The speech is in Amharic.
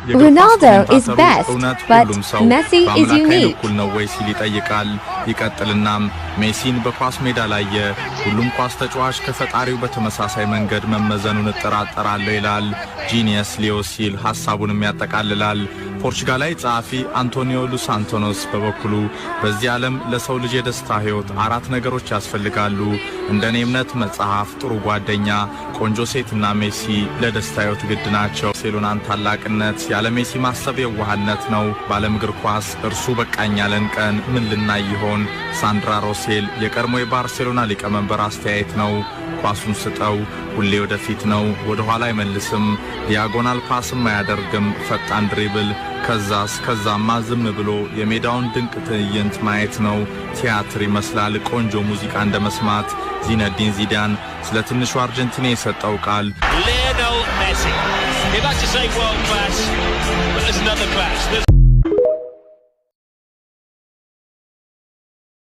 የእግር ኳስ Ronaldo is ኮሜንታተሩ best, እውነት but ሁሉም ሰው Messi is በአምላክ ኃይል unique. እኩል ነው ወይ ሲል ይጠይቃል። ይቀጥልናም ሜሲን በኳስ ሜዳ ላየ ሁሉም ኳስ ተጫዋች ከፈጣሪው በተመሳሳይ መንገድ መመዘኑን እጠራጠራለሁ ይላል። Genius ሊዮ ሲል ሐሳቡንም ያጠቃልላል። ፖርቹጋላዊ ጸሐፊ አንቶኒዮ ሉሳንቶኖስ በበኩሉ በዚህ ዓለም ለሰው ልጅ የደስታ ሕይወት አራት ነገሮች ያስፈልጋሉ። እንደ እኔ እምነት መጽሐፍ፣ ጥሩ ጓደኛ፣ ቆንጆ ሴትና ሜሲ ለደስታ ሕይወት ግድ ናቸው። ባርሴሎናን ታላቅነት ያለ ሜሲ ማሰብ የዋህነት ነው። በዓለም እግር ኳስ እርሱ በቃኝ ያለን ቀን ምን ልናይ ይሆን? ሳንድራ ሮሴል የቀድሞ የባርሴሎና ሊቀመንበር አስተያየት ነው። ኳሱን ስጠው፣ ሁሌ ወደፊት ነው፣ ወደ ኋላ አይመልስም፣ diagonal pass ም አያደርግም፣ ፈጣን dribble፣ ከዛስ? ከዛማ ዝም ብሎ የሜዳውን ድንቅ ትዕይንት ማየት ነው። ቲያትር ይመስላል፣ ቆንጆ ሙዚቃ እንደ መስማት። ዚነዲን ዚዳን ስለ ትንሹ አርጀንቲና የሰጠው ቃል Lionel Messi. You'd like to say world class, but there's another class. There's